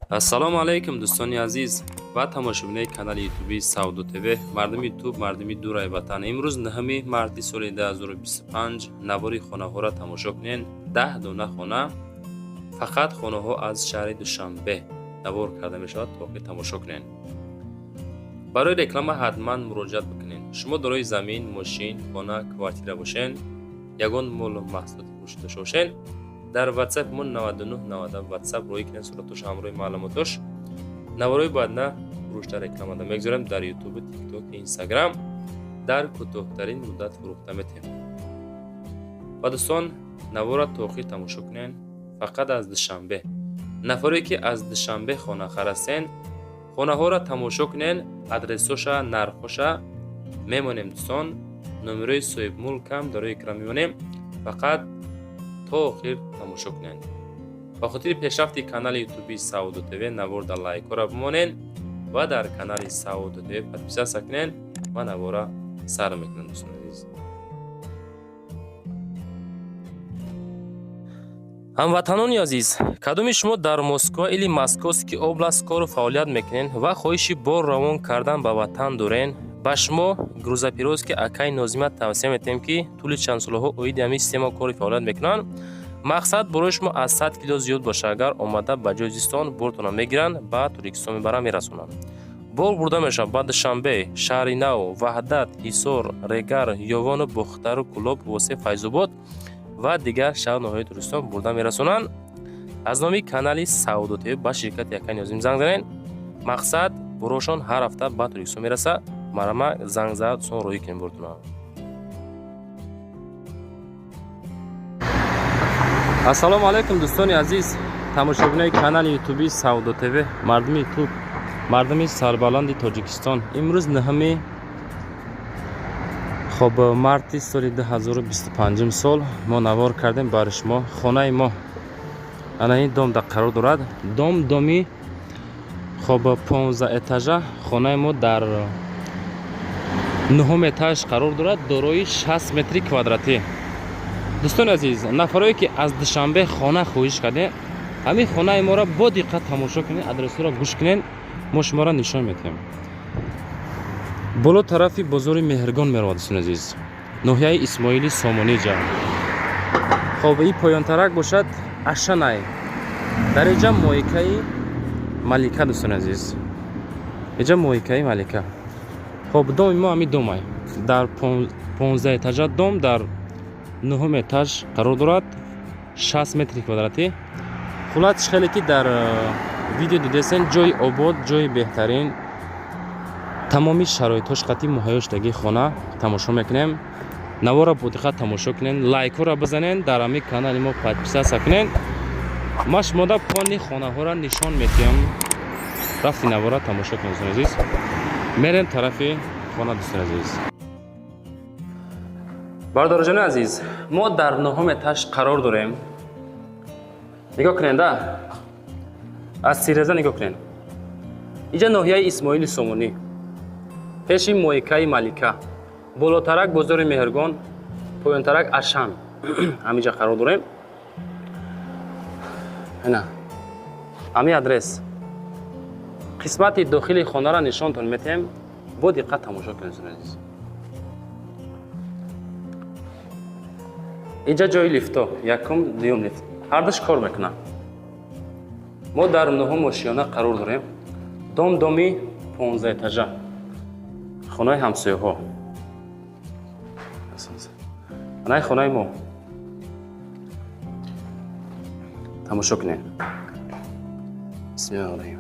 Ассалому алайкум, дӯстони азиз ва тамошобинои канали ютуби Савдо ТВ, мардуми ютуб, мардуми дурай ватан. Имрӯз 9 марти соли 2025 навори хонаҳоро тамошо кунед. 10 дона хона, фақат хонаҳо аз шаҳри Душанбе навор карда мешавад, то ки тамошо кунед. Барои реклама ҳатман муроҷиат бикунед. Шумо дорои замин, мошин, хона, квартира бошед, ягон молу маҳсулоти фурӯшӣ дошта бошед, дар WhatsApp мо 99 90 WhatsApp рӯй кунед суратош ҳамроҳи маълумотош. Наворои баъдна фурӯшта рекламада мегузорем дар YouTube, TikTok, Instagram. Дар кӯтоҳтарин муддат фурӯхта метем. Ва дӯстон, навора то охир тамошо кунед, фақат аз Душанбе. Нафаре ки аз Душанбе хонахар ҳастен, хонаҳоро тамошо кунед, адресоша, нархоша мемонем, дӯстон. Номерои соҳибмулкам дар рӯи экран мемонем, фақат то охир тамошо кунед. Ба хотири пешрафти канали ютуби Савдо ТВ навор дар лайкҳоро бимонед ва дар канали Савдо ТВ подписаться кунед ва навора сар мекунем, дӯстони азиз. Ҳамватанони азиз, кадоми шумо дар Москва или Московский область кору фаъолият мекунед ва хоҳиши бор равон кардан ба ватан дорен, ба шумо грузоперевозки акай Нозима тавсия метиҳем, ки тӯли чанд солаҳо оиди ҳамин система кори фаъолият мекунанд. Мақсад борои шумо аз 100 кило зиёд бошад, агар омада ба ҷои зистон бортона мегиранд, ба Тоҷикистон мебаранд, мерасонанд. Бор бурда мешавад ба Душанбе, Шаҳри Нав, Ваҳдат, Ҳисор, Регар, Ёвону Бохтару Кӯлоб, Восе, Файзобод ва дигар шаҳру ноҳияи Тоҷикистон бурда мерасонанд. Аз номи канали Савдо ТВ ба ширкати акай Нозим занг занед. Мақсад борошон ҳар ҳафта ба Тоҷикистон мерасад. Марама занг зад, дӯстон, роҳӣ кунем бортона. Ассалому алайкум, дӯстони азиз, тамошобинои канали ютуби Савдо ТВ, мардуми ютуб, мардуми сарбаланди Тоҷикистон. Имрӯз 9 хоб марти соли 2025 сол мо навор кардем барои шумо. Хонаи мо ана ин дом да қарор дорад. Дом доми хоб 15 этажа. Хонаи мо дар 9 этаж қарор дорад, дорои 60 метри квадратӣ. Дӯстони азиз, нафарое ки аз Душанбе хона хоҳиш кардем, ҳамин хонаи моро бо диққат тамошо кунед, адресҳоро гӯш кунед, мо шуморо нишон медиҳем. Боло тарафи бозори Меҳргон меравад, дӯстони азиз, ноҳияи Исмоили Сомонӣ ҷа. Хоб, ин поёнтарак бошад Ашанай. Дар инҷа моикаи Малика, дӯстони азиз, инҷа моикаи Малика. Хоб, доми мо ҳамин домай, дар 15 этажа дом, дар 9 этаж қарор дорад, 60 метри квадратӣ. Хулас, хеле ки дар видео дидесен, ҷои обод, ҷои беҳтарин, тамоми шароитҳош қатъи муҳайё шудагии хона тамошо мекунем. Навора бо диққат тамошо кунед, лайкҳоро бизанед, дар ҳамин канали мо подписаться кунед. Ма шумода пони хонаҳоро нишон медиҳам. Рафти навора тамошо кунед, дӯстони азиз. Мерем тарафи хона, дӯстони азиз. Бародарҷони азиз, мо дар 9 этаж қарор дорем. Нигоҳ кунед, да, аз тиреза нигоҳ кунед. Инҷа ноҳияи Исмоили Сомонӣ, пеши моикаи Малика, болотарак бозори Меҳргон, поёнтарак Ашан, ҳаминҷа қарор дорем. Ина ҳамин адрес. Қисмати дохили хонаро нишонтон метиҳем, бо диққат тамошо кунед, дӯстони азиз. Инҷа ҷои лифто, якум, дуюм лифт, ҳардуш кор мекунад. Мо дар 9 ошиёна қарор дорем. Дом доми 15 этажа, хонаи ҳамсояҳо, анаи хонаи мо тамошо кунед. Бисмиллаҳир.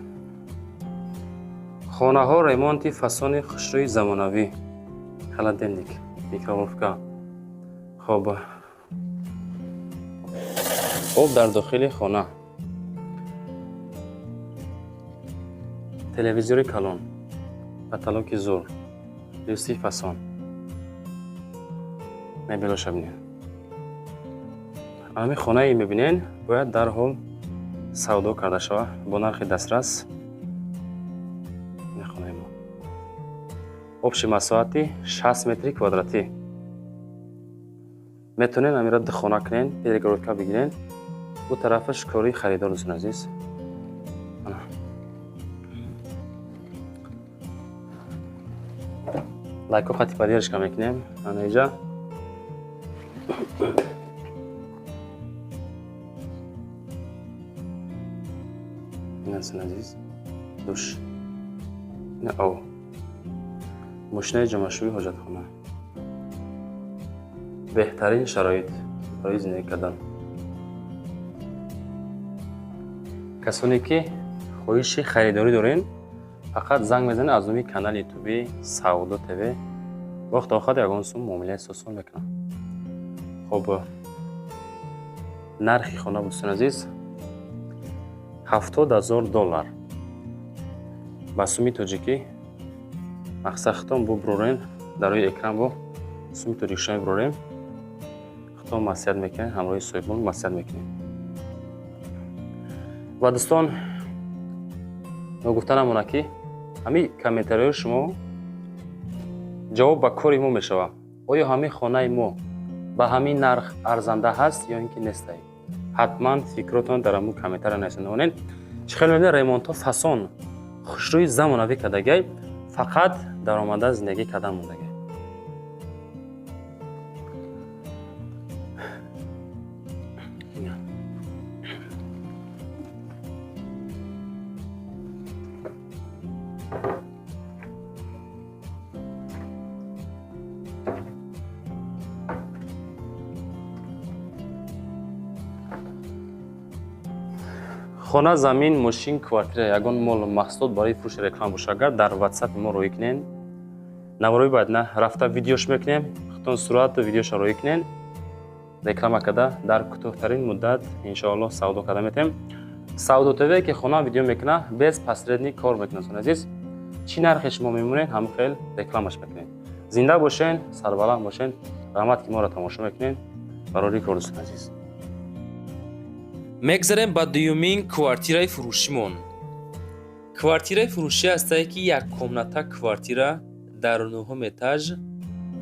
Хонаҳо ремонти фасони хушрӯи замонавӣ, холодильник, микроволновка. Хоб, об дар дохили хона, телевизори калон, потолоки зур, люстри фасон, мебелоша бинед. Ҳамин хонае мебинед, бояд дарҳол савдо карда шавад бо нархи дастрас. Хонаи мо общий масоҳати 60 метри квадратӣ. Метавонед ҳаминро ду хона кунед, перегородка бигиред, бу тарафаш кори харидор, дӯстони азиз. Лайко хати поддержка мекунем. Ана иҷа. Ина азиз. Душ. Ина ов. Мошинаи ҷомашӯӣ, ҳоҷатхона. Беҳтарин шароит барои зиндагӣ кардан. Касоне ки хоҳиши харидорӣ дорен, фақат занг мезанед аз номи канали ютуби Савдо ТВ. Вақт охир ягон сум муомилаи сосон мекунам. Хоб, нархи хона, дӯстони азиз, $70,000 ба суми тоҷикӣ. Мақсад хитом буброрем дар рӯи экран, бо суми тоҷикишон мебурорем. Хитом маслиҳат мекунем, ҳамроҳи соҳибмулк маслиҳат мекунем. Ва дӯстон, ногуфта намонад, ки ҳамин комментариҳои шумо ҷавоб ба кори мо мешавад. Оё ҳамин хонаи мо ба ҳамин нарх арзанда ҳаст ё ин ки нестай? Ҳатман фикротон дар ҳамун комментария нависонед. Чӣ хел мебинед, ремонтҳо фасон, хушрӯи замонавӣ кардагай, фақат даромада зиндагӣ кардан мондагай. Хона, замин, мошин, квартира, ягон молу маҳсулот барои фурӯши реклама боша, агар дар ватсапи мо роҳӣ кунен, наворои бояд на рафта видеош мекунем, худтон сурату видеоша роҳӣ кунен, реклама карда дар кӯтоҳтарин муддат иншоаллоҳ савдо карда метавем. Савдо ТВ ки хона видео мекуна, без посредник кор мекунад. Дӯстони азиз, чӣ нархе шумо мемонед, ҳамон хел рекламаш мекунем. Зинда бошен, сарбаланд бошен. Раҳмат, ки моро тамошо мекунед. Барори кор, дӯстони азиз. Мегзарем ба дуюмин квартираи фурӯшимон. Квартираи фурӯшӣ ҳастае, ки яккомната квартира дар нӯҳум этаж,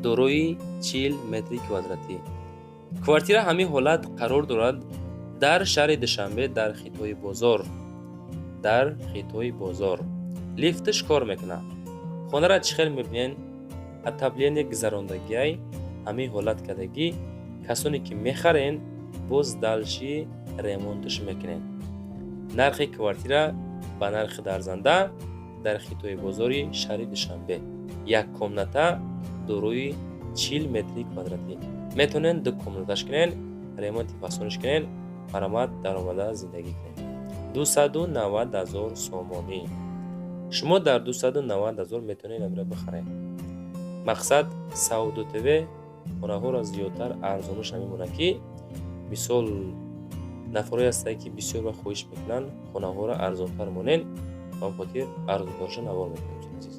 дорои 40 метри квадратӣ. Квартира ҳамин ҳолат қарор дорад дар шаҳри Душанбе, дар Хитои бозор. Дар Хитои бозор лифтш кор мекунад. Хонара чӣ хел мебинен, отопление гузарондагиай, ҳамин ҳолат кардагӣ. Касоне ки мехарен, боз дальше ремонтш мекунем. Нархи квартира ба нархи дарзанда, дар Хитои бозори шаҳри Душанбе, як комната дорои 40 метри квадратӣ. Метавонед ду комнаташ кунен, ремонти фасониш кунен, марҳамат, даромада зиндагӣ кунед. 290 000 сомонӣ. Шумо дар 290 000 метавонед амира бихаред. Мақсад, Савдо ТВ хонаҳоро зиёдтар арзонаш намемонад, ки мисол нафарое ҳастанд, ки бисёр вақт хоҳиш мекунанд, хонаҳоро арзонтар монед. Ба он хотир арзонтарша навор мекунем, дӯстони азиз.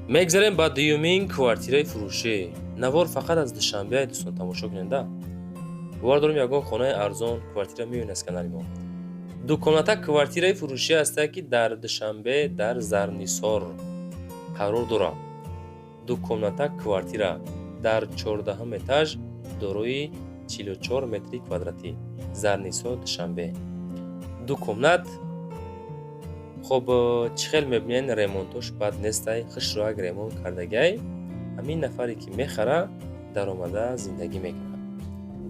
Мегзарем ба дуюмин квартираи фурӯшӣ. Навор фақат аз Душанбе, дӯстон, тамошо куненда. Бовар дорем, ягон хонаи арзон квартира меёнед аз канали мо. Дукомната квартираи фурӯшӣ ҳастад, ки дар Душанбе, дар Зарнисор қарор дорад. Дукомната квартира дар 14-ҳум этаж, дорои 44 метри квадратӣ, Зарнисор, Душанбе. Ду комнат. Хоб, чӣ хел мебинед, ремонтош бад нестай, хушроак ремонт кардагиай. Ҳамин нафаре ки мехара, даромада зиндагӣ мекунад.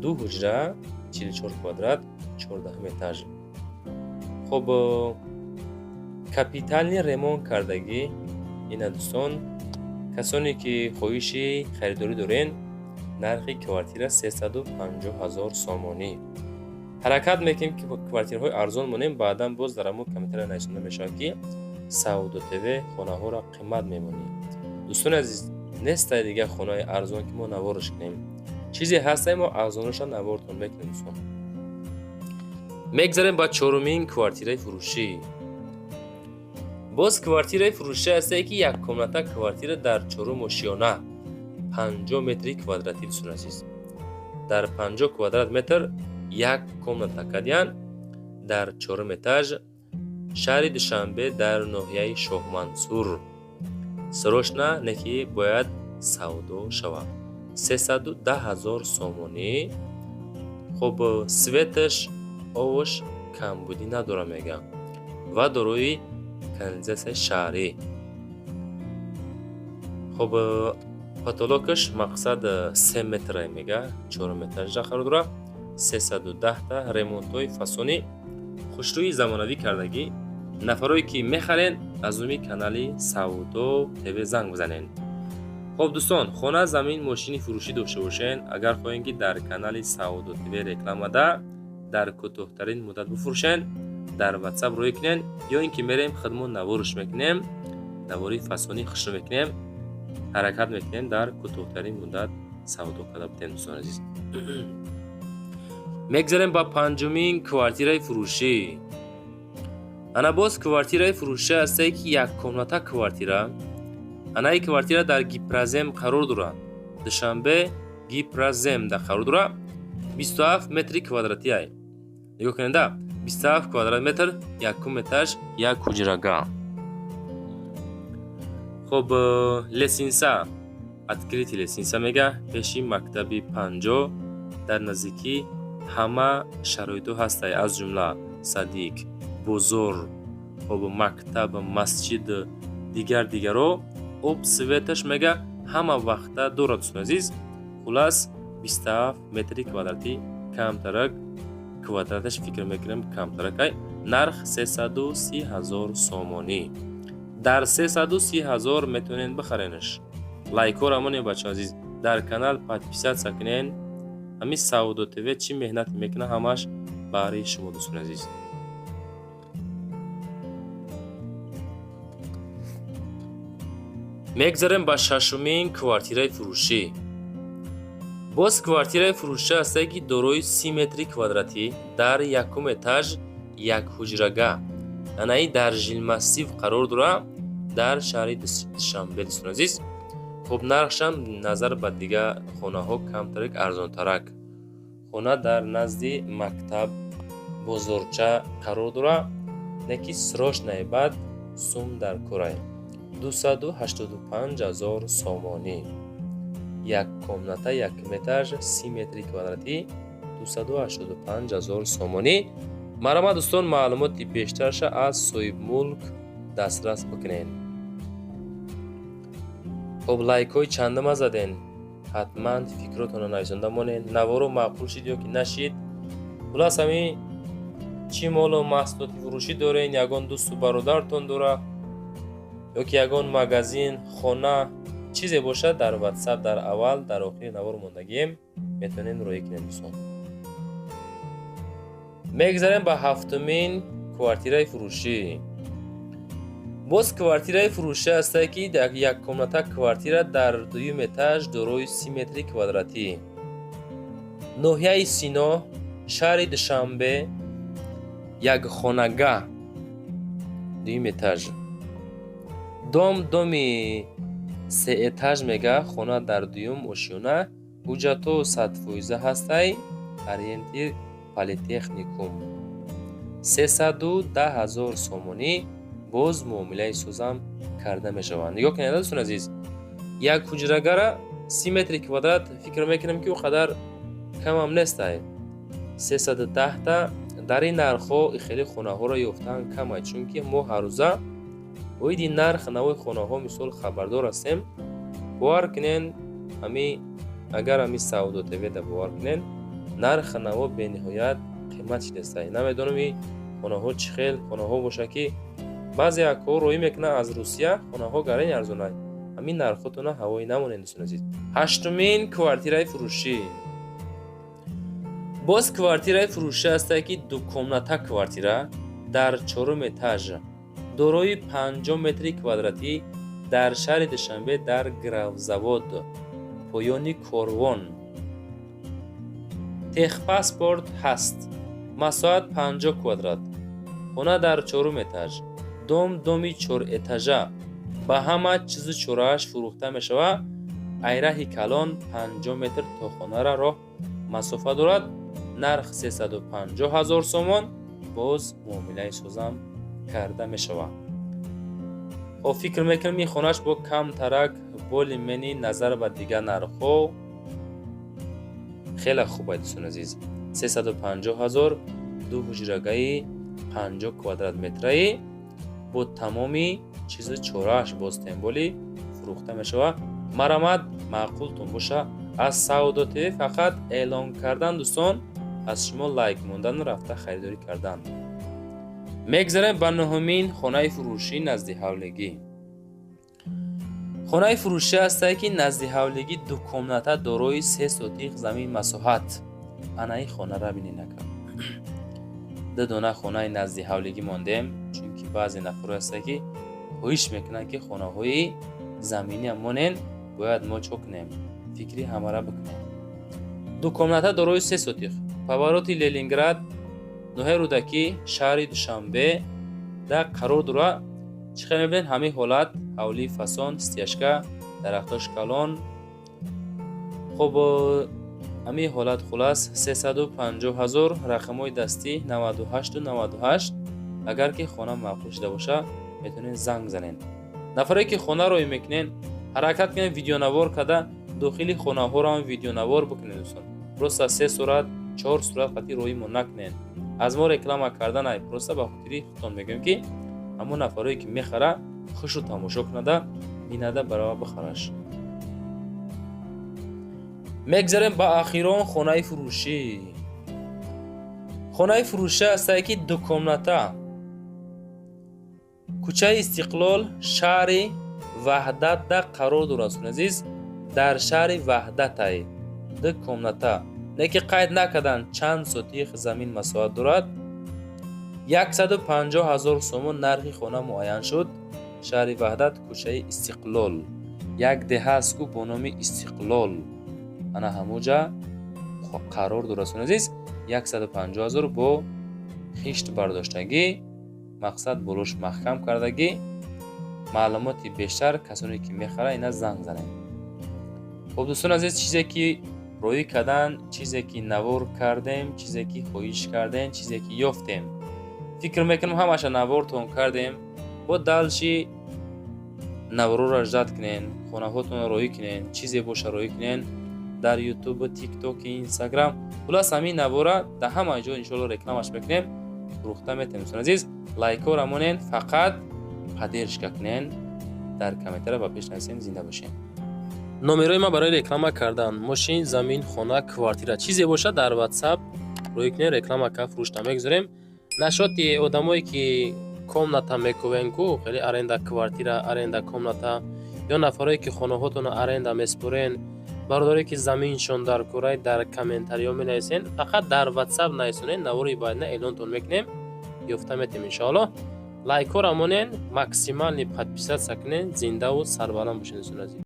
Ду ҳуҷра, 44 квадрат, 14-ҳум этаж. Хоб, капитальный ремонт кардагӣ. Ина, дӯстон, касоне ки хоҳиши харидорӣ дорен, нархи квартира 350 000 сомонӣ. Ҳаракат мекунем, ки квартираҳои арзон монем, баъдан боз дар ҳамон комментария нависонда мешавад, ки Савдо ТВ хонаҳоро қимат мемонӣ. Дӯстони азиз, нестай дигар хонаи арзон, ки мо навораш кунем. Чизе ҳастай, мо арзонаша навортон мекунем, дӯстон. Мегзарем ба чорумин квартираи фурӯшӣ. Боз квартираи фурӯшӣ ҳастае, ки яккомната квартира дар чорум ошиёна, 50 метри квадратӣ. Дӯстони азиз, дар 50 квадрат метр як комната кардиян, дар чорум этаж, шаҳри Душанбе, дар ноҳияи Шоҳмансур. Срочно не ки бояд савдо шавад. 310 000 сомонӣ. Хуб, светаш, овош камбудӣ надорам, мегӯям, ва дорои канализатсияи шаҳрӣ. Хоб, потолокаш мақсад 3 метра мега, 4 метража қарор дорад. 310 та ремонтҳои фасонӣ хушрӯи замонавӣ кардагӣ. Нафарое ки мехарен, аз номи канали Савдо ТВ занг бизанен. Хоб дӯстон, хона, замин, мошини фурӯшӣ дошта бошен, агар хоҳем ки дар канали Савдо ТВ рекламада дар кӯтоҳтарин муддат бифурӯшен, дар WhatsApp рӯй кунен ё ин ки мерем худмон наворш мекунем, навори фасонӣ хушрӯ мекунем, ҳаракат мекунем дар кӯтоҳтарин муддат савдо карда будем. Дӯстони азиз, мегзарем ба панҷумин квартираи фурӯшӣ. Ана боз квартираи фурӯшӣ ҳастае ки яккомната квартира. Анаи квартира дар Гипрозем қарор дорад. Душанбе, Гипрозем да қарор дорад. 27 метри квадратӣ ай. Нигоҳ кунед, 27 квадрат метр, якум этаж, як ҳуҷрага. Хоб, лестница, открытый лестница мега, пеши мактаби 50 дар наздикӣ ҳама шароитҳо ҳастай, аз ҷумла садик, бозор, хоб, мактаб, масҷид, дигар дигаро. Об, светаш мега ҳама вақта дорад, дӯстони азиз. Хулас, 27 метри квадратӣ, камтарак квадраташ фикр мекунем камтаракай. Нарх 330 ҳазор сомонӣ. Дар 330 ҳазор метавонед бихаренаш. Лайкҳоро монед, бачаҳо азиз, дар канал подписаться кунен. Ҳамин Савдо ТВ чӣ меҳнат мекунад, ҳамаш баҳри шумо, дӯстони азиз. Мегзарем ба шашумин квартираи фурӯшӣ. Боз квартираи фурӯшӣ ҳастае ки дорои 30 метри квадратӣ, дар якум этаж, як ҳуҷрага. Анаи дар жилмассив қарор дорад дар шаҳри Душанбе, дӯстони азиз. Хуб, нархшам назар ба дигар хонаҳо камтарак арзонтарак. Хона дар назди мактаб, бозорча қарор дорад, не ки срочно баъд сум дар корай. 285 ҳазор сомонӣ. Як комната, як этаж, 30 метри квадратӣ, 285 ҳазор сомонӣ. Марҳамат, дӯстон, маълумоти бештарша аз соҳибмулк дастрас бикунед. Хоб, лайкҳои чандама заден? Ҳатман фикротонро нависонда монед. Наворо маъқул шид ё ки нашид. Хулас, ҳамин чӣ молу маҳсулоти фурӯшӣ дорен, ягон дӯсту бародаратон дора ё ки ягон магазин, хона, чизе бошад, дар WhatsApp дар аввал, дар охири навор мондагием, метавонед роҳӣ кунед, дӯстон. Мегзарем ба ҳафтумин квартираи фурӯшӣ. Боз квартираи фурӯшӣ ҳастае ки яккомната квартира дар дуюм этаж, дорои 30 метри квадратӣ, ноҳияи Сино, шаҳри Душанбе, якхонага, дуюм этаж, дом, доми сеэтаж мега. Хона дар дуюм ошёна, ҳуҷҷатҳо 100% ҳастай, ориентир политехникум. 310 ҳазор сомонӣ, боз муомилаи созам карда мешаванд. Нигоҳ кунед, дӯстони азиз, як ҳуҷрагара 30 метри квадрат фикр мекунем ки ӯ қадар камам нестай. 310 та дар ин нархҳо хеле хонаҳоро ёфтан камай, чунки мо ҳаррӯза оиди нарх навои хонаҳо мисол хабардор ҳастем. Бовар кунен, ҳами агар ҳами Савдо ТВ да бовар кунен, нарх наво бениҳоят қимат шидастай. Намедонам, и хонаҳо чӣ хел хонаҳо бошад, ки баъзе акҳо роҳӣ мекунанд аз Русия, хонаҳо гарани арзонай. Ҳамин нархотона ҳавоӣ намонед, дӯстони азиз. Ҳаштумин квартираи фурӯшӣ. Боз квартираи фурӯшӣ ҳастае ки дукомната квартира дар чорум этаж, дорои 50 метри квадратӣ, дар шаҳри Душанбе, дар Гравзавод, поёни корвон, техпаспорт ҳаст, масоҳат 50 квадрат, хона дар чорум этаж, дом, доми чорэтажа, ба ҳама чизу чорааш фурӯхта мешавад. Айраҳи калон 50 метр то хонара роҳ масофа дорад. Нарх 350 ҳазор сомон, боз муомилаи созам карда мешавад. Хоб, фикр мекунам, ин хонаш бо камтарак более-менее назар ба дигар нархҳо хеле хуб ай, дӯстони азиз. 350 ҳазор, ду ҳуҷрагаи 50 квадрат метраи бо тамоми чизу чорааш, боз тем более фурӯхта. Фурӯхта мешавад. Марамат, маъқултон боша. Аз Савдо ТВ фақат эълон кардан, дӯстон, аз шумо лайк мондану рафта харидорӣ кардан. Мегзарем ба нуҳумин хонаи фурӯшӣ, назди ҳавлигӣ. Хонаи фурӯшӣ ҳастае, ки назди ҳавлигӣ, ду комната, дорои 3 сотих замин масоҳат. Анаи хонара бинед, ака. Ду дона хонаи назди ҳавлигӣ мондем, чунки баъзе нафарое ҳастае, ки хоҳиш мекунанд, ки хонаҳои заминиам монен. Бояд мо чо кунем? Фикри ҳамара бикунем. Ду комната, дорои 3 сотих, повороти Ленинград, ноҳияи Рӯдакӣ, шаҳри Душанбе да қарор дорад. Чӣ хел мебинед, ҳамин ҳолат ҳавлии фасон, стяжка, дарахтош калон. Хуб, ҳамин ҳолат. Хулас, 350 000, рақамҳои дастӣ 98 98. Агар ки хона маъқул шуда боша, метавонед занг занед. Нафаре ки хона роӣ мекунед, ҳаракат кунед, видеонавор карда, дохили хонаҳоро ҳам видеонавор бикунед, дӯстон. Просто се сурат, чор сурат қатъи роимо накунед. Аз мо реклама карданай, просто ба хотири худтон мегӯем, ки ҳамон нафарое ки мехара, хушу тамошо кунада, бинада, барава бихараш. Мегзарем ба ахирон хонаи фурӯшӣ. Хонаи фурӯшӣ ҳастае, ки ду комната, кӯчаи Истиқлол, шаҳри Ваҳдатда қарор дорад. Азиз, дар шаҳри Ваҳдатай, ду комната, не ки қайд накарданд чанд сотих замин масоҳат дорад. 150 ҳазор сомон нархи хона муайян шуд. Шаҳри Ваҳдат, кӯчаи Истиқлол, як деҳа аст ку бо номи Истиқлол, ана ҳамуҷа қарор дорад. Азиз, 150 ҳазор, бо хишт бардоштагӣ, мақсад, болош маҳкам кардагӣ. Маълумоти бештар, касоне ки мехаранд, ина занг занед. Хуб, дӯстони азиз, чизе ки роӣ кардан, чизе ки навор кардем, чизе ки хоҳиш кардем, чизе ки ёфтем, фикр мекунам, ҳамаша навортон кардем. Бо дальше наворҳоро ждать кунен, хонаҳотонро роӣ кунен, чизе боша, роӣ кунен дар Ютуб, Тикток, Инстаграм. Хулас, ҳамин навора дар ҳама ҷо, иншоалло, рекламаш мекунем, фурӯхта метавонем. Дӯстони азиз, лайкҳоро монен, фақат поддержка кунен, дар комментария ба пеш нависен. Зинда бошед. Номерои ман барои реклама кардан: мошин, замин, хона, квартира, чизе бошад, дар Ватсап рӯй кунед, реклама кард, фурӯшта мегузорем. Нашоти одамое ки комната мекувен ку, хеле аренда квартира, аренда комната, ё нафарое ки хонаҳотонро аренда меспорен, бародаре ки заминшон дар курай, дар комментариҳо менависен. Фақат дар Ватсап нависонед, навори баъдина эълонтон мекунем, ёфта метем, иншоалло. Лайкҳоро монен, максимальный подписаться кунед. Зиндаву сарбаланд бошед, дӯстони азиз.